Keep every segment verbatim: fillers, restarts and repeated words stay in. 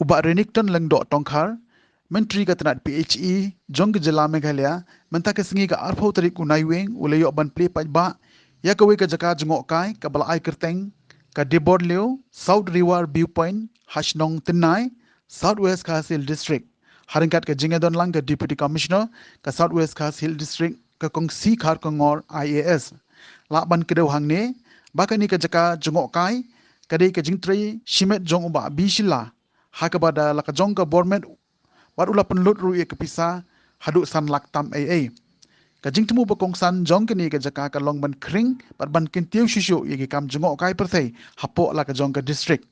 Bah Renikton Lyngdoh Tongkhar, Myntri ka tnat P H E jong ka jylla Meghalaya, mynta ka sngi ka arphew tarik u Naiwieng u la ïoh ban plie paidbah ïa kawei ka jaka jngohkai kaba la ai kyrteng ka Diborliew South River Viewpoint ha shnong Tynnai, South West Khasi Hills District. Ha ryngkat ka jingïadon lang ka Deputy Commissioner ka South West Khasi Hills District, ka Kong C Kharkongor I A S. Lah ban kdew hangne ba kane ka jaka jngohkai ka dei ka jingtrei shimet jong u Bah B Shylla, ha kaba da la ka jong ka bor met bad u la pynlut ruh ïa ka pisa haduh san lak tam ei ei. Ka jingthmu ba kongsan jong kane ka jaka ka long ban khring bad ban kyntiew shuh shuh ïa ki kam jngohkai pyrthei hapoh la ka jong ka district.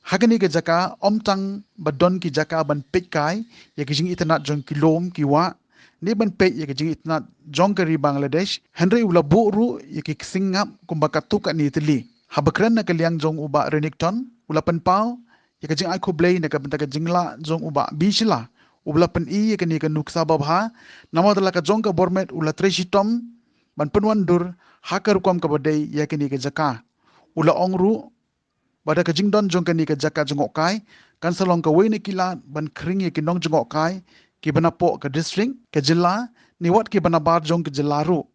Ha kane ka jaka ym tang ba don ki jaka ban peit kai ïa ki jingitynnad jong ki lum ki wah ne ban peit ïa ki jingitynnad jong ka ri Bangladesh, hynrei u la buh ruh ïa ki ksing ngap kumba katto katne tylli. Haba kren na ka liang jong u Bah Renikton, u la pynpaw ïa ka jingai khublei na ka bynta ka jinglah jong u Bah B Shylla uba la pyni ïa kane ka nuksa babha, namar da la ka jong ka bor met u la trei shitom ban pynwandur ha ka rukom kaba dei ïa kane ka jaka. U la ong ruh ba da ka jingdon jong kane ka jaka jngohkai kan sa long kawei na ki lad ban khring ïa ki nongjngohkai kiba napoh ka district, ka jylla ne wat kiba nabar jong ka jylla ruh,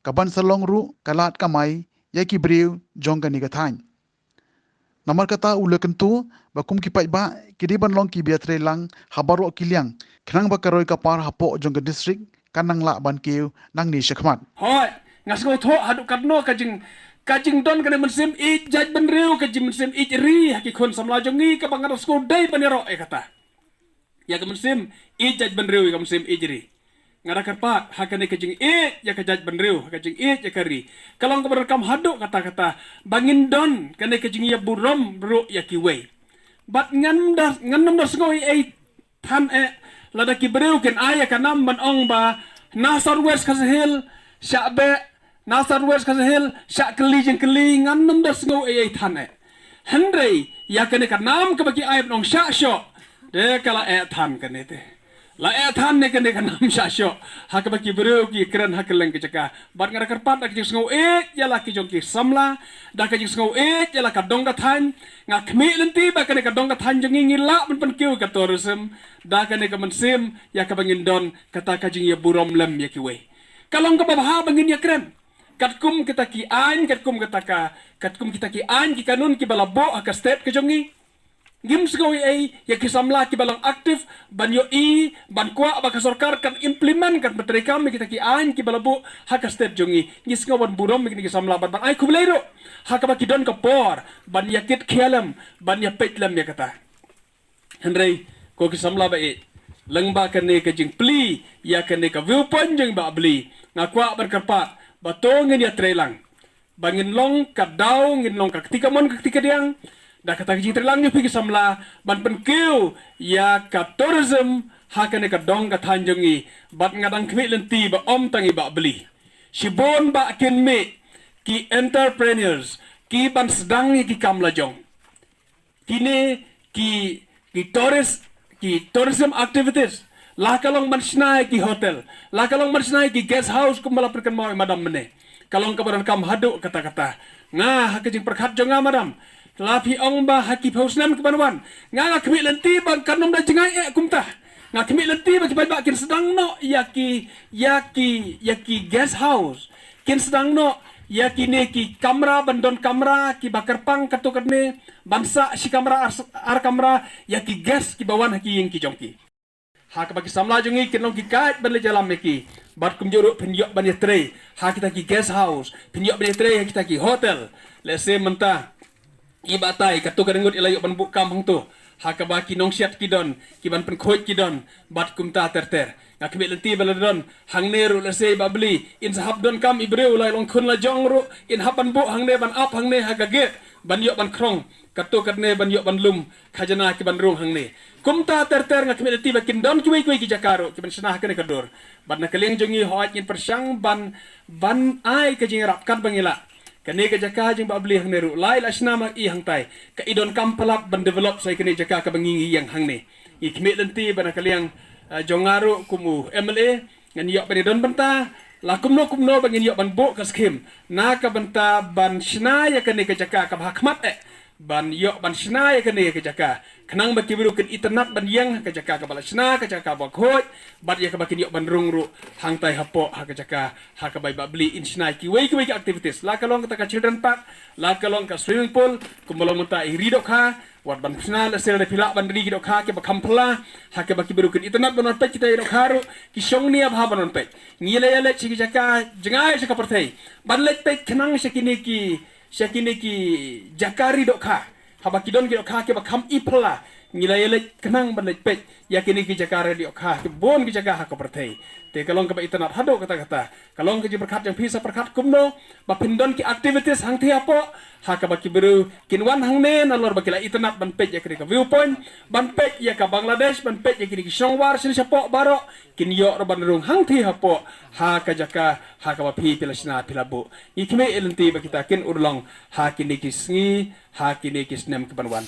kaban sa long ruh ka lad kamai ïa ki briew jong kane ka thaiñ. Namar kata u la kyntu ba kum ki paidbah ki dei ban long kiba ïatrei lang ha baroh ki liang khnang ba ka roi ka par hapoh jong ka district kan nang lah ban kiew nangne shakhmat. Hooid, nga sngewthuh haduh katno ka jing, ka jingdon kane mynsiem ïeit jaitbynriew, ka jingmynsiem ïeit ri ha ki khun samla jong ngi kaba nga da sngewdei ban ïaroh ïa kata. Ïa ka mynsiem ïeit jaitbynriew, ïa ka mynsiem ïeit ri. Nga da kyrpad ha kane ka jingïeit ïa ka jaitbynriew, ha ka jingïeit ïa ka ri, ka long kaba donkam haduh katta katta ba ngin don kane ka jingïaburom ruh ïa kiwei. Bad ngan da, ngan nym da sngew ei ei than eh lada ki briew kin ai ïa ka nam ban ong ba na South West Khasi Hills shah beh, na South West Khasi Hills shah kylli jingkylli, ngan nym da sngew ei ei than eh. Hynrei ïa kane ka nam kaba ki ai ban ong shah shoh, de ka la eh than kane te. La eh than ne kane ka nam shah shoh ha kaba ki briew ki kren ha kylleng ka jaka. Bad nga da kyrpad da ka jingsngew ïeit ïa la ki jong ki samla, da ka jingsngew ïeit ïa la ka dong ka thaiñ. Nga khmih lynti ba kane ka dong ka thaiñ jong ngi ngi lah ban pynkiew ka tourism da kane ka mynsiem ïa kaba ngin don kata ka jingïaburom lem ïa kiwei. Ka long kaba bha ba ngin ïakren katkum kita ki aiñ, katkum kata ka, katkum kita ki aiñ ki kanun kiba la buh ha ka state ka jong ngi. Ngim sngew ei ei ïa ki samla kiba long active ban ïohi, ban kwah ba ka sorkar kan implement, kan pyntreikam ïa kita ki aiñ kiba la buh ha ka state jong ngi. Ngi sngew ban burom ïa kine ki samla bad ban ai khublei ruh ha kaba ki don ka por ban ïakit khia lem, ban ïapeit lem ïa kata. Hynrei ko ki samla ba ïeit, lyngba kane ka jingplie ïa kane ka viewpoint jong i Bah Bli, nga kwah ban kyrpad ba to ngin ïatreilang ba ngin long ka daw, ngin long ka kti kamon ka kti kadiang da kata ka jingtreilang jong phi ki samla ban pynkiew ïa ka tourism ha kane ka dong ka thaiñ jong ngi. Bad nga dang khmih lynti ba ym tang i Bah Bli, shibun ba kin mih ki entrepreneurs kiban sdang ïa ki kam la jong. Kine ki, ki tourist, ki tourism activities, la ka long ban shna ïa ki hotel, la ka long ban shna ïa ki guest house kumba la pynkynmaw i madam mynne, ka long kaba donkam haduh katta katta. Nga ha ka jingpyrkhat jong nga madam, la phi ong ba ha ki phew snem kiban wan, nga nga khmih lynti ba kan nym da jngai eh kumta. Nga khmih lynti ba ki paidbah kin sdang noh ïa ki, ïa ki, ïa ki guest house. Kin sdang noh ïa kine ki kamra, ban don kamra kiba kyrpang katto katne, ban sah shi kamra, ar, ar kamra ïa ki guest kiba wan ha ki ïing ki jong ki. Ha kaba ki samla jong ngi kin long ki guide ban leit ïalam ïa ki. Bad kumjuh ruh phin ïoh ban ïatrei ha kita ki guest house, phin ïoh ban ïatrei ha kita ki hotel. Lehse mynta i Bah Tai katto ka ryngut i la ïoh ban buh kam hangto, ha kaba ki nongsiat ki don, kiban pynkhuid ki don, bad kumta ter ter. Nga khmih lynti ba la don hangne ruh, lehse i Bah Bli in sa hap donkam i briew la long khun la jong ruh, in hap ban buh hangne, ban ap hangne ha ka gate ban ïoh ban khrong katto katne, ban ïoh ban lum khajna kiban rung hangne. Kumta ter ter nga khmih lynti ba kin don kiwei kiwei ki jaka ruh kiban shna ha kane ka dur. Bad na ka liang jong ngi hooid ngin pyrshang ban, ban ai ka jingïarap katba ngi lah. Kane ka jaka jong Bah Bli hangne ruh, la i la shna ma i hangtai, ka i donkam palat ban develop sa ïa kane ka jaka kaba ngi ngi ïeng hangne. Ngi khmih lynti ba na ka liang, eh, jong nga ruh kum u M L A, ngan ïoh ban ïadon bynta la kumno kumno ba ngin ïoh ban buh ka skhim na ka bynta ban shna ïa kane ka jaka kaba ha khmat eh ban ïoh ban shna ïa kane ka jaka, khnang ba ki briew kin itynnad ban ïeng ha ka jaka kaba la shna, ka jaka ba khuid, bad ïa kaba kin ïoh ban rung ruh hangtai hapoh ha ka jaka ha kaba i Bah Bli in shna ïa kiwei kiwei ki activities, la ka long kata ka children park, la ka long ka swimming pool, kumba long mynta i ri dohkha, wat ban shna lehse lada phi lah ban ri ki dohkha kiba kham phylla, ha kaba ki briew kin itynnad ban wan peit kita i dohkha ruh, ki shongnia bha ban wan peit. Ngi la ïaleit sha ki jaka jngai sha ka pyrthei ban leit peit khnang sha kine ki, sha kine ki jaka ri dohkha, haba ki don ki dohkha kiba kham i phylla, ngi la ïaleit khnang ban leit peit ïa kine ki jaka ri dohkha, ki bun ki jaka ha ka pyrthei. Te ka long kaba itynnad haduh katta katta. Ka long ka jingpyrkhat jong phi sa pyrkhat kumno ba phin don ki activities hangthie hapoh, ha kaba ki briew kin wan hangne nalor ba ki la itynnad ban peit ïa kane ka viewpoint, ban peit ïa ka Bangladesh, ban peit ïa kine ki shongwar shisha hapoh baroh, kin ïoh ruh ban rung hangthie hapoh ha ka jaka ha kaba phi phi la shna phi la buh. Ngi khmih ïa lynti ba kita kin urlong ha kine ki sngi, ha kine ki snem ki ban wan.